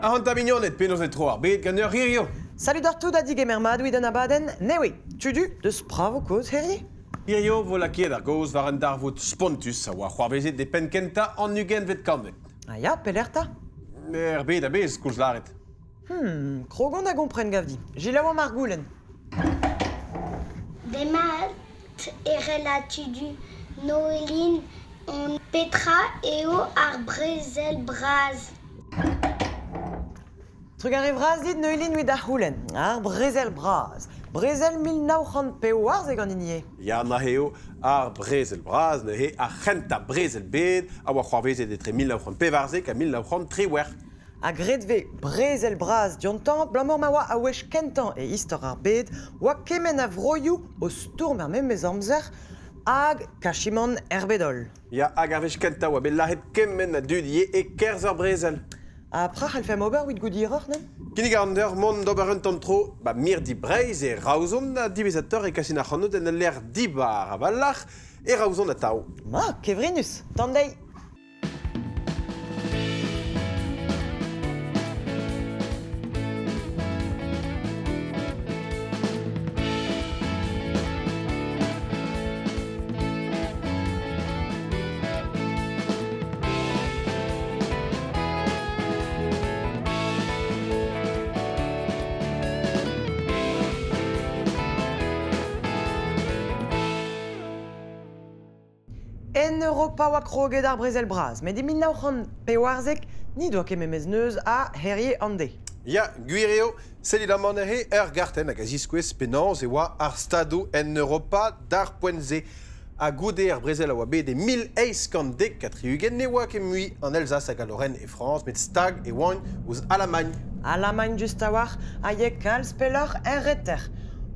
Ac'hanta mignoned, penaos e tro ar bed ganeoc'h hirio? Salut doc'h tout ha digemer mat evit an abadenn Newe, Tudu, deus bravo kozh herie? Hirio vo lakaet ar gaoz war un darvoud spontus a oa c'hoarvezet e penn kentañ an ugentvet kantved. Ah ya, pelec'h 'ta? Er bed a-bezh, koulz lâret. Krog on da gompren gavdi. Selaouomp ar goulenn. Demat Erell ha Tudu Noeline on. Petra eo ar brezel bras? Trugarez vras dit Noeline evit ar c'houlenn. Ar brezel bras. Brezel 1914 an hini eo. Ya, neuze eo ar brezel bras, neuze ar c'hentañ brezel bed a oa c'hoarvezet etre 1914 ha 1918. Ha graet 'vez brezel bras diontañ abalamour ma oa a wech kentañ e istor ar bed oa kement a vroioù o stourm er memes amzer hag kachimant er bed-holl. Ya, hag ar wech kentañ oa bet lazhet kement a dud ivez e-kerzh ar brezel. Ha pra c'hallfemp ober evit goût hiroc'h, nann? Kinnig a ran deoc'h mont d'ober un tamm tro ba mirdi Breizh e Raozon ha diwezhatoc'h e kasin ac'hanout en ul lec'h dibar a-walc'h e Raozon atav. Ma, kevrinus, tamm dezhi! En Europa oa kroget ar brezel bras, met e 1914 ni doa ket memes neuz ha herie an deiz. Ya, gwir eo, sellit amañ neuze ur gartenn hag a ziskouez penaos e oa ar stadoù en Europa d'ar poent-se. Ha goude ar brezel a oa bet e 1870 ne oa ket mui an Elzas hag al Lorraine e Frañs, met stag e oant ouzh Alamagn. Alamagn just a-walc'h a ye kalz pelloc'h er reter.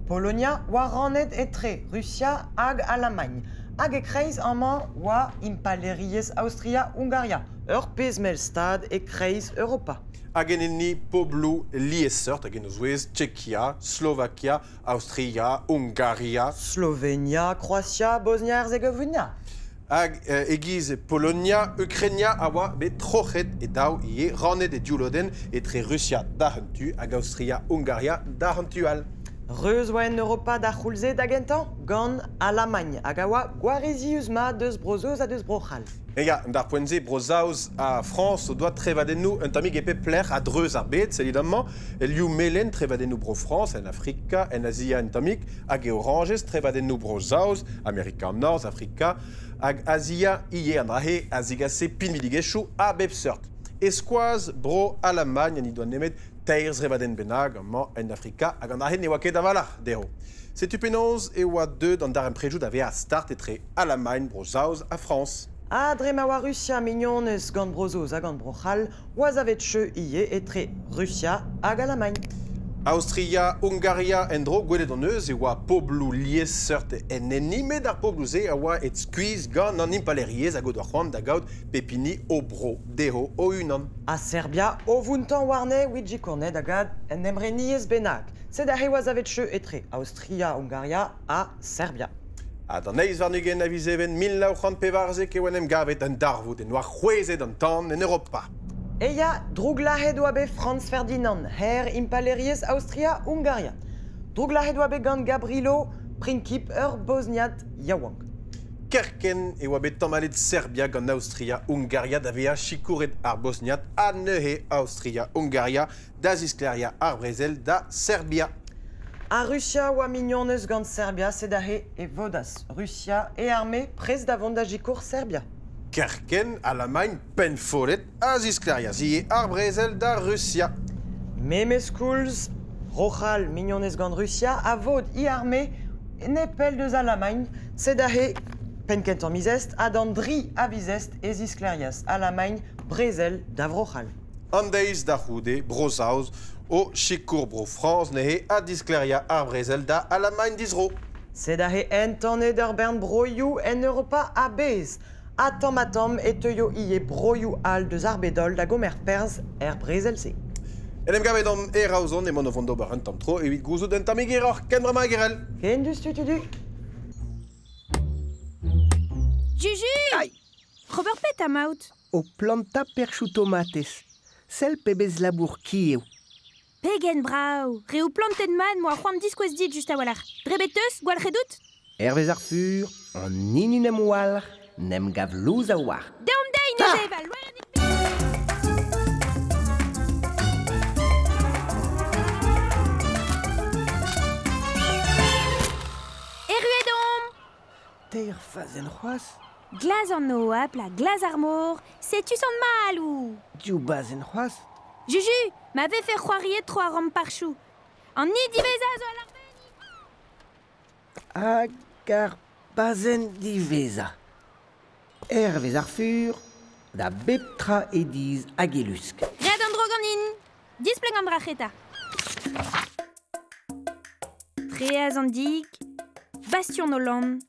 Polonia oa rannet etre Rusia hag Alamagn. Hag e-kreiz amañ oa Impalaeriezh Aostria-Hungaria, ur pezh mell stad e-kreiz Europa. Hag en enni pobloù liesseurt hag en o zouez Tchekia, Slovakia, Aostria, Hungaria. Slovenia, Kroatia, Bosnia-Herzegovina. Hag e-giz Polonia, Ukrainia a oa bet troc'het e daou ivez, rannet e div lodenn etre Rusia d'ar un tu hag Aostria-Hungaria d'ar un tu all. Reuz oa en Europa d'ar c'houlz-se da gentañ gant Alamagn hag a oa gwarizius-mat deus Bro-Saoz ha deus Bro-C'hall. Ya, d'ar poent-se, Bro-Saoz ha Frañs o doa trevadennoù un tammig e pep lec'h a-dreuz ar bed, sellit amañ, el liv melen, trevadennoù Bro-Frañs, en Afrika, en Azia un tammig, hag e orañjez, trevadennoù Bro-Saoz, Amerika an Norzh, Afrika hag Azia ivez. An dra-se a zigase pinvidigezhioù a bep seurt. E-skoaz Bro-Alamagn n'he doa nemet teir zrevadenn bennak amañ en Afrika hag an dra-se ne oa ket a-walc'h dezho. Setu penaos e oa deuet an darempredoù da vezañ start etre Alamagn, Bro-Saoz ha Frañs. Ha dre ma oa Rusia mignonez gant Bro-Saoz ha gant Bro-C'hall, oa savet cheu ivez etre Rusia hag Alamagn. Aostria, Hungaria en-dro gwelet hon eus e oa pobloù liesseurt en enni, met ar pobloù-se a oa aet skuizh gant an impalaeriezh hag o doa c'hoant da gaout pep hini o bro dezho o-unan. Ha Serbia o vountañ warne Ouidjikorned hag ad en emreniezh bennak. Sed aze oa savet cheu etre Aostria, Hungaria ha Serbia. Ha d'an 28 a viz Even 1914 e oa en em gavet un darvoud en doa c'hwezhet an tan en Europa. E ya, drouglazhet oa bet Franz Ferdinand, hêr impalaeriezh Aostria-Hungaria. Drouglazhet oa bet gant Gavrilo Princip, ur Bosniad yaouank. Kerkent e oa bet tamallet Serbia gant Aostria-Hungaria da vezañ sikouret ar Bosniad ha neuze Aostria-Hungaria da zisklêriañ ar brezel da Serbia. Ha Rusia oa mignonez gant Serbia, sed aze e vodas Rusia e arme prest da vont da sikour Serbia. Kerkent, Alamagn pennfollet a zisklêrias ivez ar brezel da Rusia. Memes koulz, Bro-C'hall, mignonez gant Rusia, a vod he arme nepell deus Alamagn, sed aze penn-kentañ miz Est ha d'an dri a viz Est e zisklêrias Alamagn brezel da Vro-C'hall. An deiz da c'houde, Bro-Saoz o sikour Bro-Frañs neuze ha disklêriañ ar brezel da Alamagn dizro. Sed aze entanet ur bern broioù en Europa a-bezh. Ha tamm-ha-tamm e teuio ivez broioù all deus ar bed-holl da gomer perzh er brezel-se. En em gavet omp e Raozon emaon o vont d'ober un tamm tro evit gouzout un tammig hiroc'h. Ken bremañ, Gerel. Ken diouzhtu, Tudu. Juju! Robert petra 'maout? O plantañ perchoù tomatez. Sell pebezh labour ki eo. Pegen brav! Reoù plantet mat 'moa c'hoant diskouez dit just a-walc'h. Drebet 'teus, gwalc'het out? Hervez ar fur, an hini 'n em walc'h 'n em gav lous a-walc'h. Deomp dezhi neuze, va loenig Erruet omp! Teir fazenn c'hoazh? Glas an oabl ha glas ar mor, setu Sant-Maloù! Div bazenn c'hoazh? Juju, ma vefe c'hoariet tro ar ramparchoù. An hini diwezhañ zo alarbenniñ. Hag ar bazenn diwezhañ. Hervez ar fur, da bep tra e dizh hag e lusk. Graet an dro ganin. Displeg an dra c'heta. Treaz an dig, Bastion Hollande,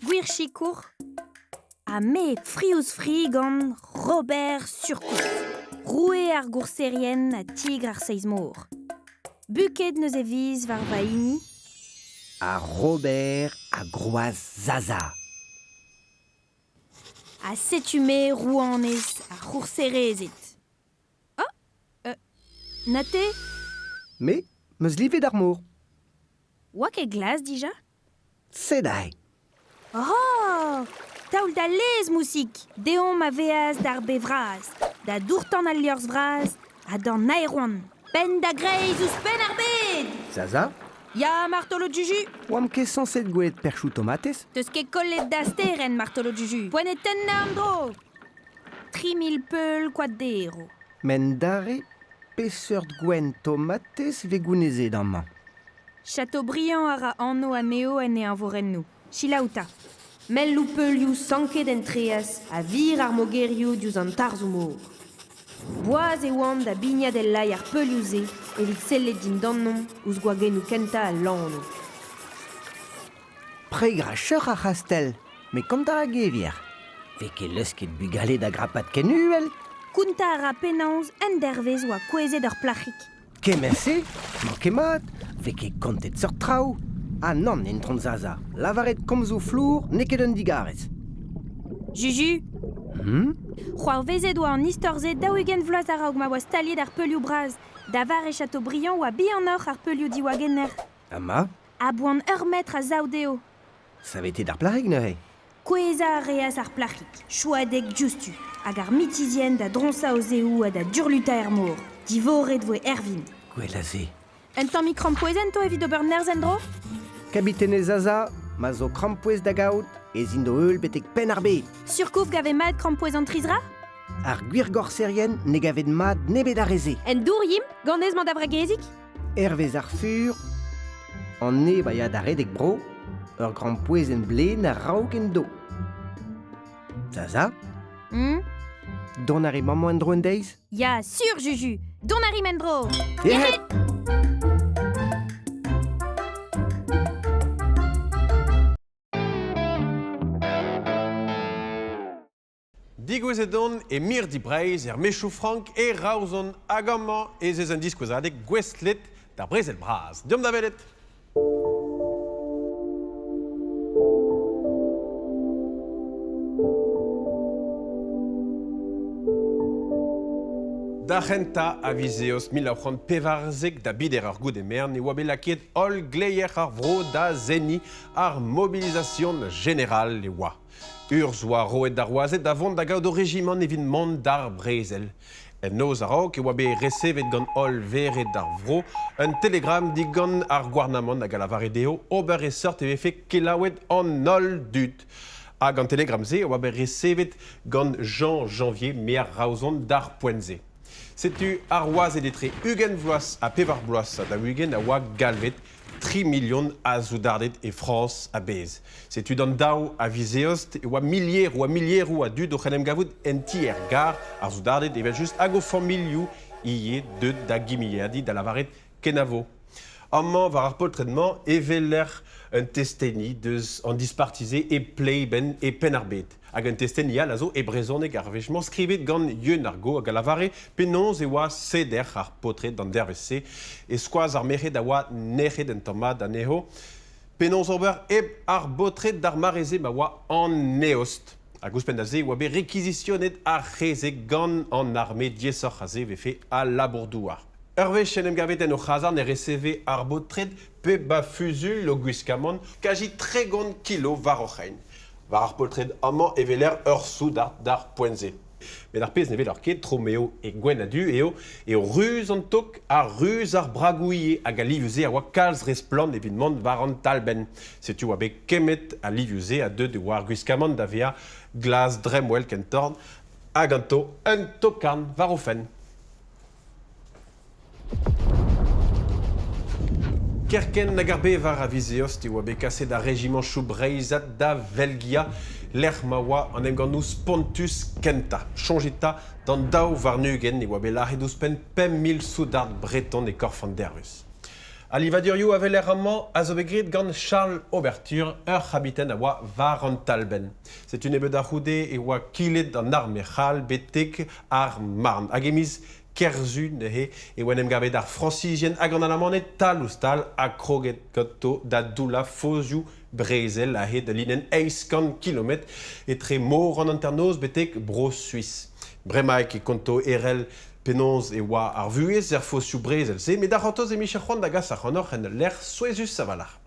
Gwir Sikour, ha me fri-ouzh-fri gant Robert Surcouf, roue ar gourserien ha tigr ar seizh mor. Buket neuze viz war va hini. Ha Robert a groaz Zaza. Ha setu-me rouanez ar c'hourserezed. Oh, na te? Me, 'meus livet ar mor. Oa ket glas dija? Sed aze. Oh! Taol da lez, mousig! Deomp a-vaez d'ar be vras, da dour-tan al liorzh vras ha d'an aerouant. Penn da greiz ouzh penn ar bed! Zaza? Ya, martolod Juju? Oamp ket sañset gwelet perchoù tomatez? Teus ket kollet da sterenn, martolod Juju. Poent eo tennañ an dro! 3000 peul koad dero. M'en dare peseurt gouenn tomatez 'vez gounezet amañ? Chateaubriand a ra anv anezho en e eñvorennoù. Selaou 'ta. Melloù peulioù sanket en traezh a vir ar mogerioù diouzh an tarzhoù-mor. Boas e oant da bignat el lailh ar peulioù-se evit sellet dindanomp ouzh gwagennoù kentañ al lanv. Pregra cheuc'h ar c'hastell, met kontañ a ra gevier. Vez ket leusket bugale da grapat ken uhel. Kontañ a ra penaos un dervezh oa kouezhet ur plac'hig. Kement-se, n'emañ ket mat, 'vez ket kontet seurt traoù. Ha nann, Intron Zaza, lavaret komzoù flour n'eo ket un digarez. Juju C'hoarvezet oa an istor-se 40 vloaz a-raok ma oa staliet ar peulioù bras. Da vare Chateaubriand oa bihanoc'h ar peulioù diwagenner. Ha ma? A-boan ur metr a zaou dezho. Savetet ar plac'hig neuze? Kouezhañ a reas ar plac'hig, chouadek diouzhtu, hag ar mitizhien da droñsañ o zehoù ha da durlutañ er mor. Divoret 'voe Ervin. Gwell a se. Un tammig krampouezhenn 'to evit ober nerzh en-dro? Kabitenez Zaza, ma zo krampouezh da gaout, ez int o heul betek penn ar bed. Surcouf gave mat krampouezh an tri zra? Ar gwir gorserien ne gaved mat nemet ar re-se. En dour yimp, ganez 'mañ da vragezig? Hervez ar fur, an neb a ya da redek bro, ur grampouezhenn blen a-raok en do. Zaza? Dont a ri maman en-dro un deiz? Ya, sur, Juju! Dont a rimp en-dro! Yec'hed! Digouezhet on e mirdi Breizh er Mechoù Frank e Raozhon hag amañ ez eus un diskouezadeg gouestlet d'ar brezel bras. Deomp da welet! D'ar c'hentañ a viz Eost 1914 da bider ar goude-merenn e oa bet lakaet holl gleier ar vro da seniñ ar mobilizasion jeneral e oa. Urzh oa roet d'ar wazed da vont da gaout o rejimant evit mont d'ar brezel. En noz a-raok e oa bet resevet gant holl vered ar vro un telegram digant ar gouarnamant hag a lavare dezho ober e seurt e vefe kelaouet an holl dud. Hag an telegram-se a oa bet resevet gant Jean Janvier, maer Raozon d'ar poent-se. Setu ar wazed etre 20 vloaz ha pevar bloaz ha 40 a oa galvet tri milion a soudarded e Frañs a-bezh. Setu d'an daou a viz Eost e oa milieroù ha milieroù a dud oc'h en em gavout en tier-gar ar soudarded evel-just hag o familhoù ivez deuet da gimiadiñ da lavaret kenavo. Amañ war ar poltred-mañ e weler un testeni deus an disparti-se e Pleiben e Penn-ar-Bed. Hag un testeni all a zo e brezhoneg ar wech-mañ skrivet gant Yeun ar Go hag a lavare penaos e oa seder ar paotred d'an dervezh-se e skoaz ar merc'hed a oa nec'het un tamm mat anezho. Penaos ober hep ar baotred d'ar mare-se ma oa an eost. Hag ouzhpenn da se e oa bet rekizisionet ar c'hezeg gant an arme diaesoc'h a se vefe al labour-douar. Ur wech en em gavet en o c'hazarn e reseve ar baotred pep a fuzul o gwiskamant kazi 30 kilo war o c'hein. War ar poltred amañ e weler ur soudard d'ar poent-se. Met ar pezh ne weler ket tro m'eo e gwenn ha du eo eo ruz an tok ha ruz ar bragoù ivez hag al livioù-se a oa kalz re splann evit mont war an talbenn. Setu oa bet kemmet al livioù-se ha deuet e oa ar gwiskamant da vezañ glas dremmwel kentoc'h ha ganto un tokarn war o fenn. Kerkent hag ar bevar a viz Eost e oa bet kaset ar rejimañchoù breizhat da Velgia lec'h ma oa an emgannoù spontus kentañ. Soñjit 'ta, d'an 22 e oa bet lazhet ouzhpenn 5000 soudard breton e korf an dervezh. Al livadurioù a weler amañ a zo bet graet gant Charles Oberthur, ur c'habiten a oa war an talbenn. Setu nebeut a-c'houde e oa kilet an arme c'hall betek ar Marn. Hag e miz Kerzu neuze e oa en em gavet ar Frañsizien hag an Alamaned tal-ouzh-tal ha kroget ganto da doullañ fozioù brezel a-hed ul linenn 800 kilometr etre Mor an Hanternoz betek Bro-Suis. Bremaik e konto Erell penaos e oa ar vuhez er fozioù brezel-se, met da c'hortoz e micher c'hoant da gas ac'hanoc'h en ul lec'h souezhus a-walc'h.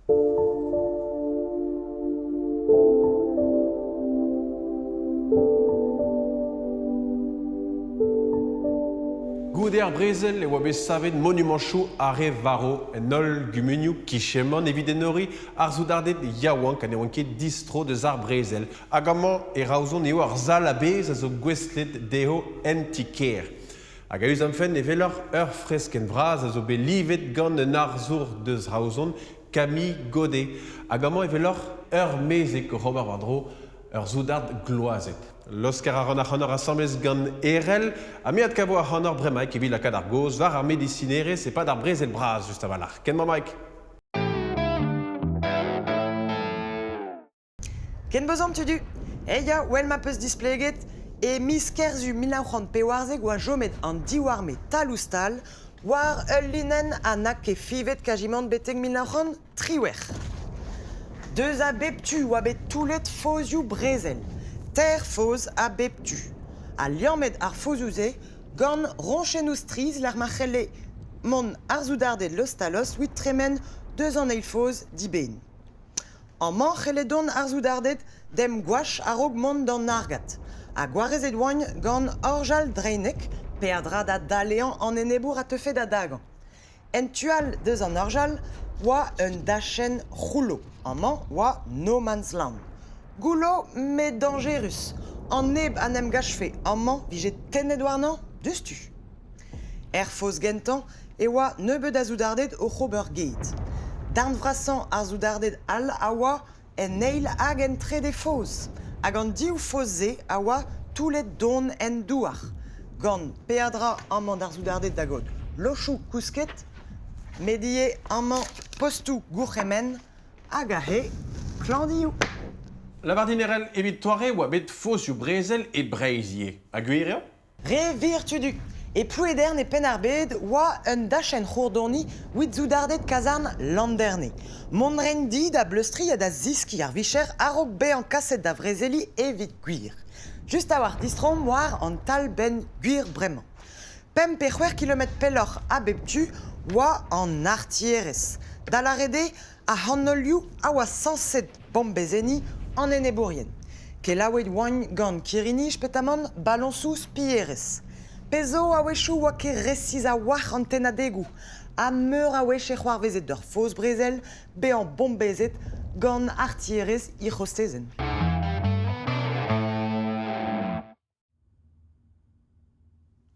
Goude ar brezel e oa bet savet monumanchoù ar re varv en holl gumunioù kicheman evit enoriñ ar soudarded yaouank ha ne oant ket distro deus ar brezel. Hag amañ e Raozon eo ar sal a-bezh a zo gouestlet dezho en ti-kêr. Hag a-us d'am fenn e weloc'h ur freskenn vras a zo bet livet gant un arzour deus Raozon, Camille Godet. Hag amañ e weloc'h ur mezeg oc'h ober war-dro ur soudard gloazet. Laosker a ran ac'hanoc'h asambles gant Erell, ha me adkavo ac'hanoc'h bremaik evit lakaat ar gaoz war ar medisinerezh e-pad ar brezel bras just a-walc'h. Ken Mike. Ken bozan tudu. Eh ya, well ma peus displeget, e miz Kerzu 1914 oa chomet an div arme tal-ouzh-tal war ul linenn ha n'a ket fivet kazimant betek 1918. Deus a bep tu oa bet toullet fozioù brezel. Teir foz a bep tu. Ha liammet ar fozioù-se gant roñchennoù strizh lec'h ma c'helle mont ar soudarded lost-ha-lost evit tremen deus an eil foz dibenn. Amañ c'helle dont ar soudarded d'em gwach a-raok mont d'an argad. Ha gwarezet oant gant orjal dreinek, peadra da daleañ an enebour a teufe da dagañ. En tu all deus an orjal oa un dachenn c'houllo. Amañ oa No Man's Land. Goullo met dañjerus. An neb a 'n em gachfe amañ 'vije tennet warnañ diouzhtu. Er foz gentañ e oa nebeut a soudarded oc'h ober ged. Darn vrasañ ar soudarded all a oa en eil hag en trede foz, hag an div foz-se a oa toullet don en douar, gant peadra amañ d'ar soudarded da gaout lochoù kousket, met ivez amañ postoù gourc'hemenn hag aze klañvdioù. Lavar din Erell, evit toare e oa bet fozioù brezel e Breizh ivez, ha gwir eo? Re wir tudu. E Plouedern e Penn-ar-Bed oa un dachenn c'hourdoniñ evit soudarded kazarn Landerne. Mont 'raent di da bleustriñ ha da zeskiñ ar vicher a-raok bezañ kaset da vrezeliñ evit gwir. Just a-walc'h distroomp war an talbenn gwir bremañ. Pemp pe c'hwec'h kilometr pelloc'h a bep tu oa an artilherezh, da lâret eo ar c'hanolioù a oa sañset bombezenniñ an enebourien. Kelaouet oant gant kirri-nij petamant baloñsoù spierezh. Pezh zo a-wechoù oa ket resis a-walc'h an tennadegoù ha meur a wech e c'hoarveze d'ur foz-brezel bezañ bombezet gant artilherezh he c'hostezenn.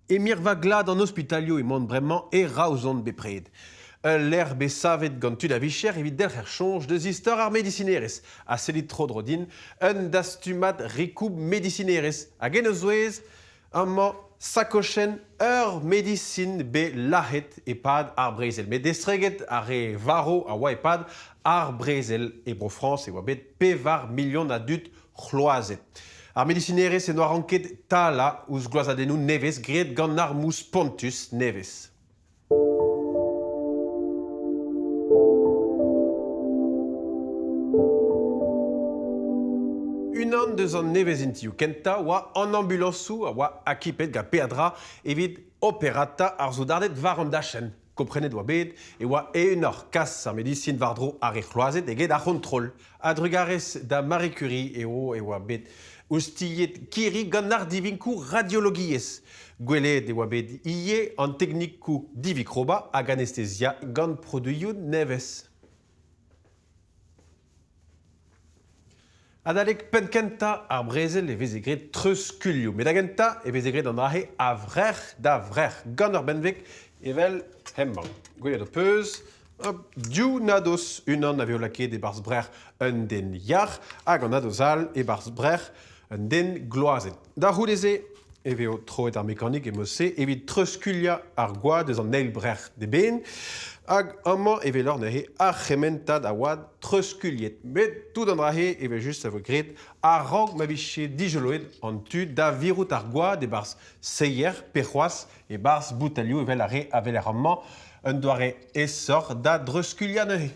E mirva glad an ospitalioù emaon bremañ e Raozon bepred. Ul lec'h bet savet gant tud a vicher evit delc'her soñj deus istor ar medisinerezh. Ha sellit tro-dro din, un dastumad rikoù medisinerezh. Hag en o zouez, amañ sakochenn ur medisin bet lazhet e-pad ar brezel. Met estreget ar re varv a oa e-pad ar brezel e Bro-Frañs e oa bet 4 milion a dud c'hloazet. Ar medisinerezh en doa ranket talañ ouzh gloazadennoù nevez graet gant armoù spontus nevez. Unan deus an nevezintioù kentañ oa an ambulañsoù a oa akipet gant peadra evit operata ar soudarded war an dachenn. Komprenet oa bet e oa eeunoc'h kas ar medisin war-dro ar re c'hloazet eget ar c'hontrol. A-drugarez da Marie Curie eo e oa bet oustilhet kirri gant ardivinkoù radiologiezh. Gwelet e oa bet ivez an teknikoù divikrobañ hag anesteziañ gant produioù nevez. Adalek penn-kentañ ar brezel e veze graet treuzskulioù, met da gentañ e veze graet an dra-se a vrec'h da vrec'h gant ur benveg evel hemañ. Gwelet ho peus, hop, div nadoz, unan a vezo lakaet e-barzh brec'h un den yac'h hag an nadoz all e-barzh brec'h un den gloazet. Da c'houde-se e vezo troet ar mekanik e mod-se evit treuzskuliañ ar gwad eus an eil brec'h d'eben hag amañ e welor neuze ar c'hementad a wad treuzskuliet. Met tout an dra-se evel-just a vo graet a-raok ma vije dijoloet an tu da virout ar gwad e-barzh seier pe c'hoazh e-barzh boutalioù evel ar re a weler amañ, un doare aesoc'h da dreuzskuliañ neuze.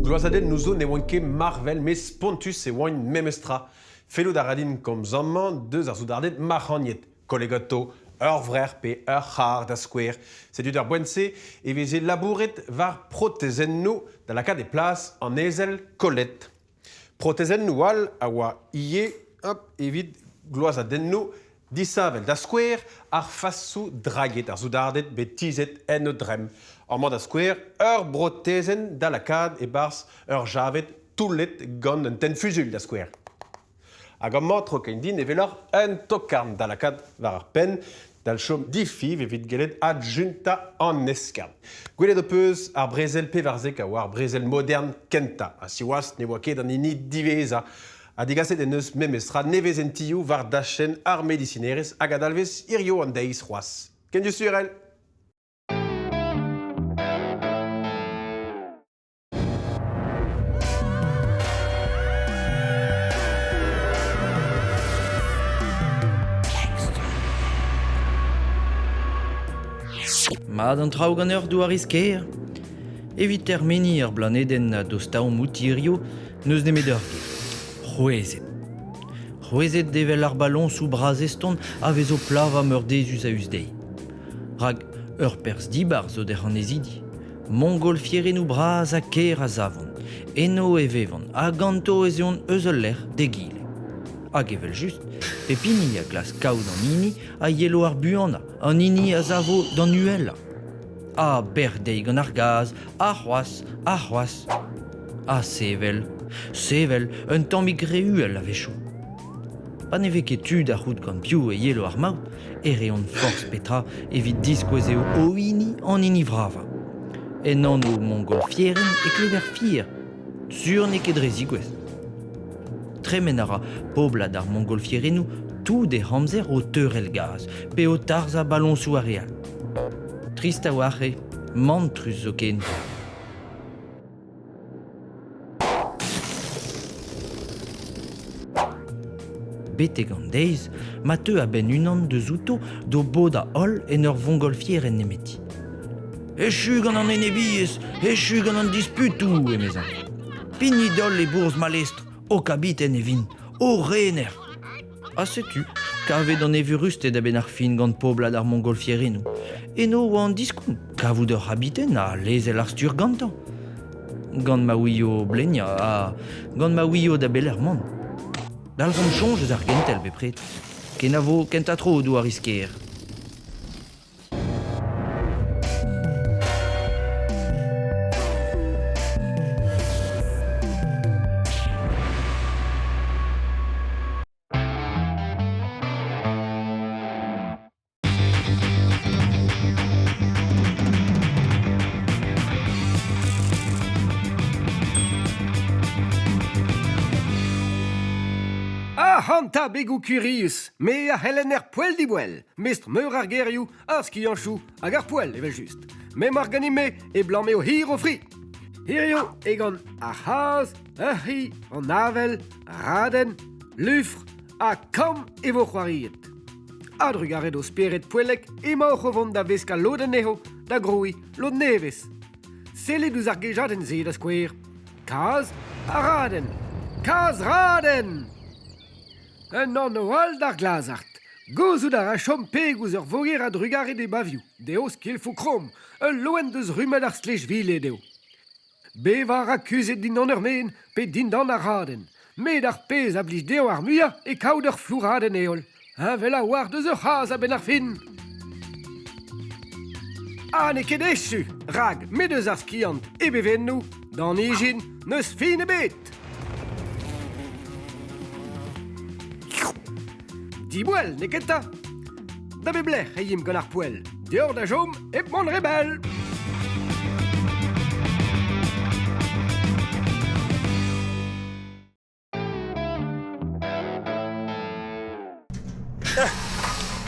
Gloazadennoù zo ne oant ket marvel met spontus e oant memestra. Fellout a ra din komz amañ deus ar soudarded mac'hagnet, kollegato, ur vrec'h pe ur c'har da skouer. Setu d'ar poent-se e veze labouret war protezennoù da lakaat e plas an ezel kollet. Protezennoù all a oa ivez hop, evit gloazadennoù disheñvel. Da skouer, ar fasoù drailhet, ar soudarded bet tizhet en o dremm. Amañ da skouer, ur brotezenn da lakaat e-barzh ur javed toullet gant un tenn-fuzuilh da skouer. Hag amañ, tro-kein din, e weloc'h un tokarn da lakaat war ar penn da chom difiñv evit gellet adjuntañ an eskern. Gwelet ho peus ar brezel 14 a oa ar brezel modern kentañ. Ha siwazh ne oa ket an hini diwezhañ. Ha degaset en deus memestra nevezentioù war dachenn ar medisinerezh hag a dalvez hiziv an deiz c'hoazh. Ken diouzhtu, Mat an traoù ganeoc'h douariz kêr? Evit termeniñ ar blanedenn a dostaomp outi hiziv, n'eus nemet ur ger, c'hwezhet. C'hwezhet evel ar baloñsoù bras-eston a vez o plavañ meurdezus a-us dezhi. Rak ur perzh dibar zo d'hec'h annezidi. Moñgolfierennoù bras ha ker a savont. Eno e vevont ha ganto ez eont eus ul lec'h d'egile. Hag evel-just, pep hini a glask kaout an hini a yelo ar buanañ, an hini a savo d'an uhelañ. Ha bec'h dezhi gant ar gaz, ha c'hoazh, ha c'hoazh. Ha sevel, sevel un tammig re uhel a-wechoù. Pa ne vez ket tu da c'hoût gant piv e yelo ar maout, e reont forzh petra evit diskouez eo o hini an hini vravañ. En anv Montgolfieren e klever fier, sur n'eo ket dre zigouezh. Tremen a ra poblad ar Montgolfierennoù tout e amzer o teurel gaz pe o tarzhañ baloñsoù ar re all. Trist a-walc'h eo, mantrus zoken. Betek an deiz ma teu a-benn unan deus outo d'o bodañ holl en ur voñgolfierenn nemeti. Echu gant an enebiezh, echu gant an disputoù, emezañ. Pignit holl e bourzh ma lestr, ho kabiten e vin, ho rener. Ha setu, kavet an evurusted a-benn ar fin gant poblad ar moñgolfierennoù. Eno oa an diskoulm, kavout ur c'habiten ha lezel ar stur gantañ. Gant ma ouio bleniañ ha gant ma ouio da belec'h mont. Dalc'homp soñj eus ar gentel bepred. Kenavo kentañ tro douariz kêr. Ac'hanta, begoù kurius! Me a c'helenner poell-diboell, mestr meur ar gerioù, ar skianchoù hag ar poell, evel-just. M'emañ ganime e blam eo hir o fri. Hirio e gant ar c'hazh, ur c'hi, an avel, radenn, lufr ha kamm e vo c'hoariet. A-drugarez d'ho spered poellek emaoc'h o vont da veskañ lod anezho da grouiñ lod nevez. Sellit ouzh ar gejadenn-se da skouer. Kazh ha radenn. Kazh-radenn! Un anv all d'ar glazard. Gouzout a ra chom peg ouzh ur voger a-drugarez d'e bavioù, dezho skilfoù kromm, ul loen deus rummad ar stlejviled eo. Bevañ a ra kuzhet dindan ur maen pe dindan ar radenn. Met ar pezh a blij dezhañ ar muiañ eo kaout ur flouradenn heol. Heñvel a-walc'h deus ur c'hazh a-benn ar fin. Ha n'eo ket echu, rak me deus ar skiant e bevennoù, d'an ijin, n'eus fin ebet. Diboell, n'eo ket 'ta? Da bep lec'h e yimp gant ar poell. Deoc'h da chom hep mont re bell.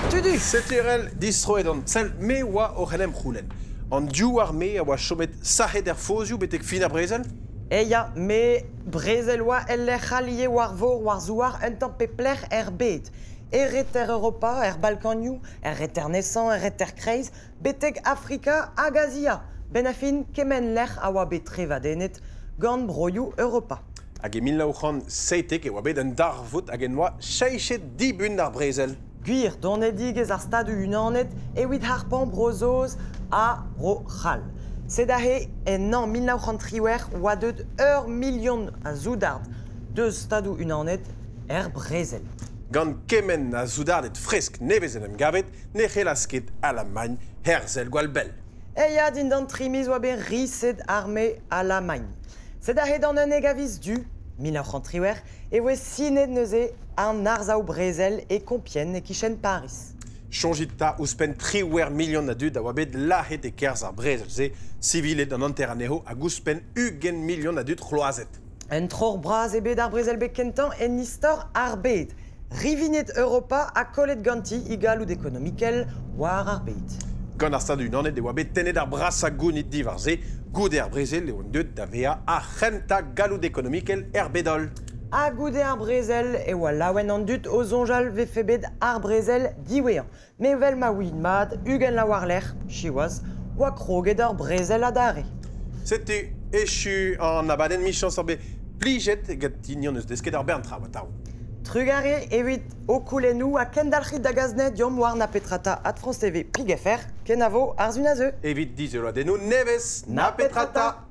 Tudu! Setu erell distroet on. Sell, me oa oc'h en em c'houlenn. An div arme a oa chomet sac'het er fozioù betek fin ar brezel? E ya, me brezel oa el lec'h all ivez war vor, war zouar, un tamm pep lec'h er bed. E reter Europa, er Balkanioù, er reter nesañ, er reter kreiz, betek Afrika hag Azia. Benn ar fin, kement lec'h a oa bet trevadennet gant broioù Europa. Hag e 1917 e oa bet un darvoud hag en doa cheñchet dibun ar brezel. Gwir donedigezh ar Stadoù-Unanet evit harpañ Bro-Saoz ha Bro-C'hall. Sed aze en hañv 1918 oa deuet ur milion a soudard deus Stadoù-Unanet er brezel. Gant kement a soudarded fresk nevez en em gavet, ne c'hellas ket Alamagn herzel gwall bell. E ya dindan tri miz oa bet riset arme Alamagn. Sed aze d'an 11 a viz Du 1918 e voe sinet neuze an arsav-brezel e Compiègne e-kichen Pariz. Soñjit 'ta ouzhpenn triwec'h milion a dud a oa bet lazhet e-kerzh ar brezel-se, siviled an hanter anezho hag ouzhpenn 20 milion a dud c'hloazet. Un troc'h bras eo bet ar brezel-bed kentañ en istor ar bed. Rivinet Europa ha kollet ganti he galloud ekonomikel war ar bed. Gant ar Stadoù-Unanet e oa bet tennet ar brasañ gounid diwar-se. Goude ar brezel e oant deuet da vezañ ar c'hentañ galloud ekonomikel er bed-holl. Ha goude ar brezel e oa laouen an dud o soñjal 'vefe bet ar brezel diwezhañ. Met evel ma ouient mat, 20 vloaz war-lerc'h, siwazh, oa kroget ur brezel adarre. Setu echu an abadenn michañs oc'h bet plijet gant hini hon eus desket ar bern traoù atav. Trugarez evit ho koulennoù ha kendalc'hit da gas anezhe deomp war na petra 'ta at France TV pig fr. Kenavo ar sun a zeu. Evit dizoloadennoù nevez, na petra 'ta.